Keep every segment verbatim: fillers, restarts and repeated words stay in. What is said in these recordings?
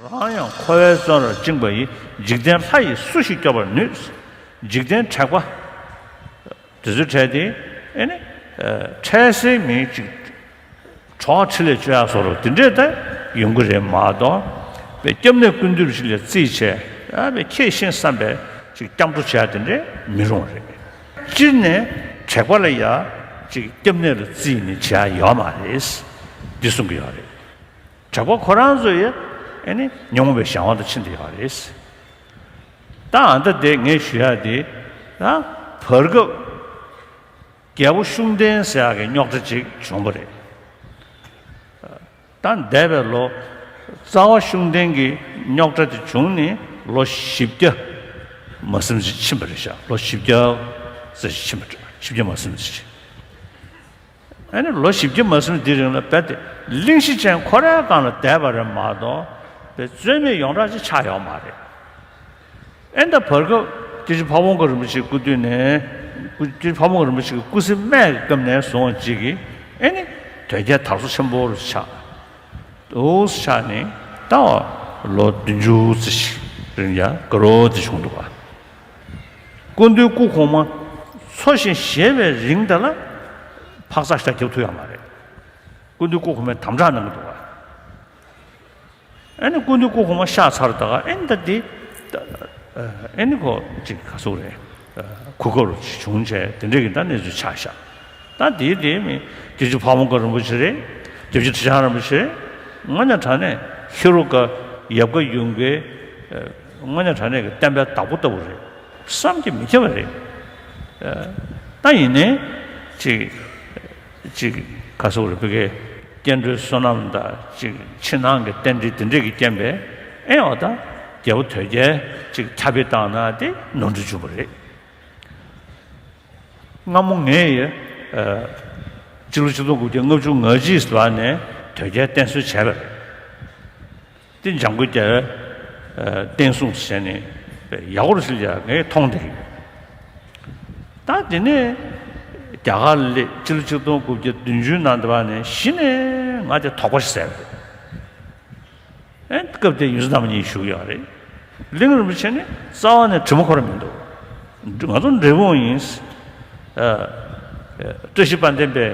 གང་ཡང་འཁོར་བའི་བཙོན་རར་བཅིངས་པ་ཡི། འཇིག་རྟེན་ལྷ་ཡིས་སུ་ཞིག་སྐྱོབ་པར་ནུས། འཇིག་རྟེན་དྲེགས་པ་དེ་ཚོའི་གྲས་དེ་ཨེ་ནི་འཕྲལ་སེལ་མིན་ཅིག་གྲོགས་འཕྲིན་ལས་བཅོལ་ཡག་བཟོ་འདྲ་དེ་འདྲས་ད་ཡོང་གི་རེད་མ་གཏོགས། པའི་སྐྱབས་གནས་ཀུན་འདུས་ཞིག་ལ་རྩིས་བྱས་ཨ་པའི་ཁྱེད་ཤེས་བསམ་པའི་ཅིག་སྐྱབས་འགྲོ་བྱེད་ཡག་དེ་འདྲས་མི་རུང་བ་རེད། སྤྱིར་ནས་དྲེགས་པ་ལ་ཡ་ཅིག་སྐྱབས་གནས་ལ་རྩིས་ནི་བྱེད་ཡག་ཡོད་མ་རེད། འདི་གསུང་གི་ཡོད་རེད། དྲེགས་པ་ཁོ་རང་ཚོ་ཡི་ཨེ་ནི་ཉོན་མོངས་པའི་གཞན་དབང་དུ་ཕྱིན་བསྡད་ཡོད་རེད། ད་ཨ་ད་དེ་ངས་ཞུ་ཡག་དེ་ད་བར་སྐབས་རྒྱལ་པོ་ཤུགས་ལྡན་ཟེར་ཡག་གི་རྙོག་དྲ་ཅིག་བྱུང་བ་རེད། ད་འདས་པའི་ལོ་རྩ་བ་ཤུགས་ལྡན་གྱི་རྙོག་དྲ་དེ་བྱུང་ནས་ལོ་བཞི་བརྒྱ་མ་ཟིན་ཅིག་ཕྱིན་པ་རེད་ཤག་ལོ་བཞི་བརྒྱ་ཙམ་ཞིག་ཕྱིན་པ་རེད། བཞི་བརྒྱ་མ་ཟིན་ཅིག་ཨ་ནི་ལོ་བཞི་བརྒྱ་མ་ཟིན་དེའི་རིང་ལ་རྦད་དེ་གླེང་གཞི་ཅན་ཁོ་རའི་སྒང་ལ་བསྡད་པ་རེད་མ་གཏོགས་པའི་རྩོད་མེད་ཡོངས་གྲགས་ཅིག་ཆགས་ཡོད་མ་རེད། ཨེ་ད་བར་སྐབས་སྐྱབས་རྗེ་ཕ་བོང་ཁ་རིན་པོ་ཆེའི་སྐུ་དུས་ནས་སྐུ་སྐྱབས་རྗེ་ཕ་བོང་ཁ་རིན་པོ་ཆེ་གི་སྐུ་ཚེ་སྨད་ཀྱི་སྐབས་ནས་བཟུང་བ་ཅིག་གིས་ཨེ་ནི་དོལ་རྒྱལ་དར་སོ་ཆེན་པོ་རུ་ཆགས། འདུག་ཆགས་ནས་ད་བར་ལོ་བདུན་ཅུ་ཙམ་ཞིག་རིང་ཡ་དགའ་རབ་དེ་བྱུང་འདུག་ག་སྐུ་མདུན་སྐུ་གོང་མ་འཚོ་ཞིང་གཞེས་པའི་རིང་དེ་ལ་འཕག་འཚག་ཞེ་དྲག་རྒྱབ་ཐུབ་ཡོད་མ་རེད། སྐུ་མདུན་སྐུ་གོང་མས་དམ་དྲག་གནང་གི་འདུག་ག་ཨ་ནི་སྐུ་མདུན་སྐུ་གོང་མ་གཤེགས་ཚར་ད་ག་ཨ་ནི་ད་འདི་ཨ་ནི་ཁོ་ཅིག་ག་ཟེར་རེད། གོ་སྐབས་བྱུང་བྱས་དེ་འདྲས་ཀྱི་ད་གནས་ཚུལ་ཆགས་ཤག་ད་དེའི་དེ་མི་སྐྱབས་རྗེ་ཕ་བོང་ཁ་རིན་པོ་ཆེ་རེད། སྐྱབས་རྗེ་ཁྲི་བྱང་རིན་པོ་ཆེ་རེད། དངོས་གནས་དྲང་གནས་ཧེ་རུ་ཀ་ཡབ་བཀའ་ཡུམ་བཀའི་དངོས་གནས་དྲང་གནས་ཀྱི་བསྟན་པའི་བདག་པོ་ལྟ་བུ་རེད་བསམ་གྱིས་མི་ཁྱབ་པ་རེད། ད་ཡིན་ནའི་ཅིག་ཅིག་ག་ཟེར་རེད། བོད་ཀྱི་སྐྱེ་འགྲོའི་བསོད་ནམས་དང་ཅིག་ཕྱི་ནང་གི་རྟེན་འབྲེལ་དེ་འདྲས་ཀྱི་རྐྱེན་པས་ཨེ་འོ་ད་རྒྱལ་པོ་དོལ་རྒྱལ་ཅིག་ཁྱབ་སྤེལ་བཏང་ན་དེ་ནོར་འཁྲུལ་བྱུང་བ་རེད། སྔ་མོ་ངས་ཡ་ཨ་སྤྱི་ལོ་ཆིག་སྟོང་དགུ་བརྒྱ་ལྔ་བཅུ་ང་གཅིག་ལོ་ནས་དོལ་རྒྱལ་བསྟེན་གསོལ་བྱས་པ་རེད། དེ་འཇམ་མགོན་རྒྱལ་བའི་ཨ་བསྟན་སྲུང་ཟེར་ནས་ཡག་པོ་རེད་ཟེར་ཡ་ངས་མཐོང་བསྡད་ཀྱི་ཡོད། ད་དེ་ནས་རྒྱ་གར་སླེབས། སྤྱི་ལོ་ཆིག་སྟོང་དགུ་བརྒྱ་བདུན་ཅུ་ནང་དེ་བ་ནས་གཞི་ནས་ང་དེ་དོགས་པ་ཞིག་ཟ་བ་རེད། ཨེ་སྐབས་དེར་ཡོངས་འཛིན་རྣམ་གཉིས་བཞུགས་ཡོད་རེད། གླིང་རིན་པོ་ཆེ་ནི་རྩ་བ་ནས་དྲི་མ་ཁོ་རང་མི་འདུག་ང་ཚོ་འབྲས་སྤུངས་ཡིན། ཨ་བཀྲ་ཤིས་དཔལ་ལྡན་པའི་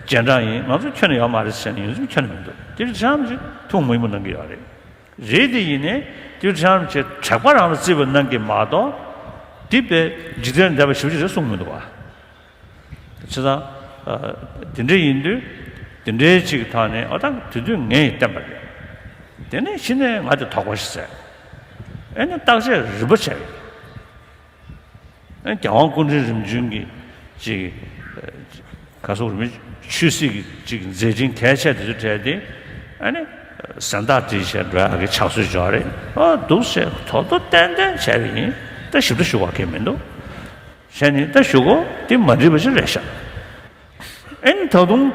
རྗེས་འབྲང་ཡིན། ང་ཚོ་ཁྱོན་ནས་ཡོད་མ་རེད་ཟེར་ནས་ཡོངས་འཛིན་ཁྱོན་ནས་མི་འདུག་དེ་བྱས་ཙང་ཐུགས་མ་ཡིན་པ་གནང་གི་ཡོད་རེད། རེད་དེ་ཡིན་ནའི་དེ་བྱས་ཙང་དྲེགས་པ་རང་ལ་རྩིས་པ་གནང་གི་མ་གཏོགས། དེ་བས་འཇིག་རྟེན་འདས་པ་ཞེ་པོ་ཅིག་རེད་གསུངས་མི་འདུག་བ། བྱས་ཙང་། ཨ་དེ་འདྲ་ཡིན་དུས། དེ་འདྲའི་ཅིག་ཐོག་ནས་ཨ་ད་དེ་དུས་ངས་བསྟན་པ་རེད། དེ་ནས་གཞི་ནས་ང་དེ་དོགས་པ་ཞིག་ཟ། ཨེ་ནས་བརྟག་དཔྱད་རིམ་པ་བྱས། ཨེ་རྒྱལ་དབང་སྐུ་ཕྲེང་རིམ་བྱོན་གྱི་ཅིག་ག་ཟེར་རེད། ཆོས་སྲིད་ཀྱི་ཅིག་མཛད་འཕྲིན་གལ་ཆེ་དེ་ཚོ་གྲས་དེ་ཨ་ནི་གཟེངས་རྟགས་བསྒྲིགས་བྱས་འགྲོ་ཡག་གི་ཕྱག་སྲོལ་ཅིག་ཡོད་རེད། ཨ་འདུག་སེ་ཐོག་ཐོག་ཏན་ཏན་བྱས་པ་ཡིན། ད་ཞིབ་ཕྲ་ཞུ་བ་གང་ཡང་མི་འདུག་བྱས་ནས་ད་ཞུ་གོ་དེ་མ་འགྲིག་པ་ཞིག་རེད་ཤག་ཨེ་ནི་ད་དུང་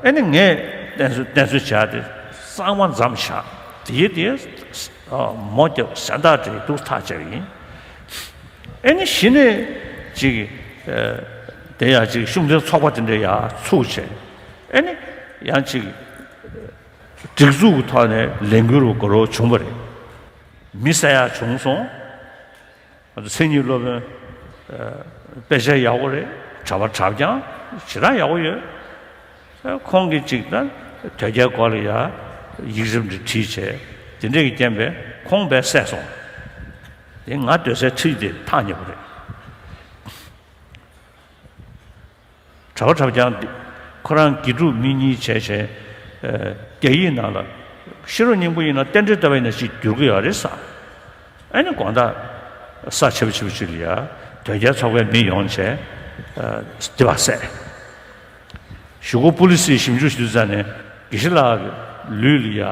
ཨེ་ནི་ངས་བསྟེན་གསོལ་བསྟེན་གསོལ་བྱས་ཏེ་གཙང་མ་མཚམས་བཞག་དེའི་དེ་མོ་རྒྱབ་གཟེངས་རྟགས་བསྒྲིགས་འདུག་ཐག་བཅད་པ་ཡིན། ཨེ་ནི་གཞི་ནས་ཅིག་དེ་ཡང་ཅིག་ཤུགས་ལྡན་ཚོགས་པ་དེ་འདྲ་ཡར་ཚུགས་བྱས། ཨེ་ནི་ཡང་ཅིག་སྒྲིག་འཛུགས་ཀྱི་ཐོག་ནས་ལས་འགུལ་རུ་འགྲོ་རོགས་བྱུང་བ་རེད། མི་བསད་ཡག་བྱུང་སོང་། ང་ཚོ་མཚན་ཉིད་སློབ་དཔོན་དཔེ་ཆ་ཡག་པོ་རེད། གྲྭ་པ་གྲྭ་རྐྱང་ཞེ་དྲག་ཡག་པོ་ཡོད། ཁོང་གིས་ཅིག་ད་དོལ་རྒྱལ་སྐོར་ལ་ཡ་ཡིག་རིགས་འདི་བྲིས་བྱས་དེ་འདྲས་ཀྱི་རྐྱེན་པས་ཁོང་བས་བསད་སོང་། དེ་ང་སྡོད་སའི་འཁྲིས་དེ་ཐག་ཉེ་པོ་རེད། གྲྭ་པ་གྲྭ་རྐྱང་འདི་ཁོ་རང་དགེ་ཕྲུག་མི་གཉིས་བྱས་བྱས། རྒྱ་ཡིག་ནང་ལ་ཤེས་རབ་སྙིང་པོ་ཡིན་ན་རྟེན་འབྲེལ་ལྟ་བ་ཡིན་ན་ཅིག་བསྒྱུར་གི་ཡོད་རེད་ཟེར། ཨ་ནི་དགོང་དག་ས་ཆེ་བ་ཆེ་བ་ཅིག་ལ་ཡ་དོལ་རྒྱལ་ཚོགས་པའི་མི་ཡོང་བྱས་སྡེ་བ་བསད། གཞུག་གུ་པུ་ལི་སིས་ཞིབ་འཇུག་ཞུ་ཙ་ནས་དགེ་བཤེས་ལགས་ཀྱི་ལུས་ལ་ཡ་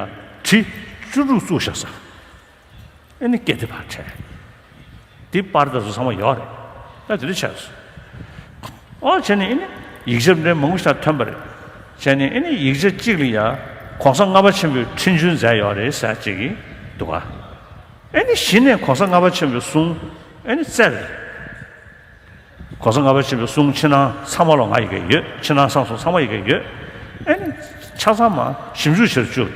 གྲི་བཅུ་དྲུག་བཙུགས་བཞག་ཟེར། ཨེ་ནི་སྐད་དེ་ཕར་བྲལ། དེ་པར་དང་ཚོ་ཚང་མ་ཡོད་རེད། ད་དེ་འདྲ་བྱས་སོང་། ཨོ་བྱས་ནས་ཨེ་ནི་ཡིག་ཆ་འདྲ་མང་པོ་ཞིག་ཐོན་པ་རེད། བྱས་ནས་ཨེ་ནི་ཡིག་ཆ་གཅིག་ལ་ཡ་༸གོང་ས་ལྔ་པ་ཆེན་པོས་ཁྲིམས་གཅོད་མཛད་ཡོད་རེད་ཟེར་གཅིག་གིས་འདུག་ག་ཨེ་ནི་གཞི་ནས་༸གོང་ས་ལྔ་པ་ཆེན་པོའི་གསུང་ཨེ་ནི་བཙལ་རེད། ༸གོང་ས་ལྔ་པ་ཆེན་པོའི་གསུང་ཕྱི་ནང་ཚང་མ་ལ་ང་ཡི་གེ་ཡོད། ཕྱི་ནང་གསང་གསུམ་ཚང་མ་ཡི་གེ་ཡོད། ཨེ་ནི་ཆ་ཚང་མ་ཞིབ་འཇུག་བྱེད་བཅུག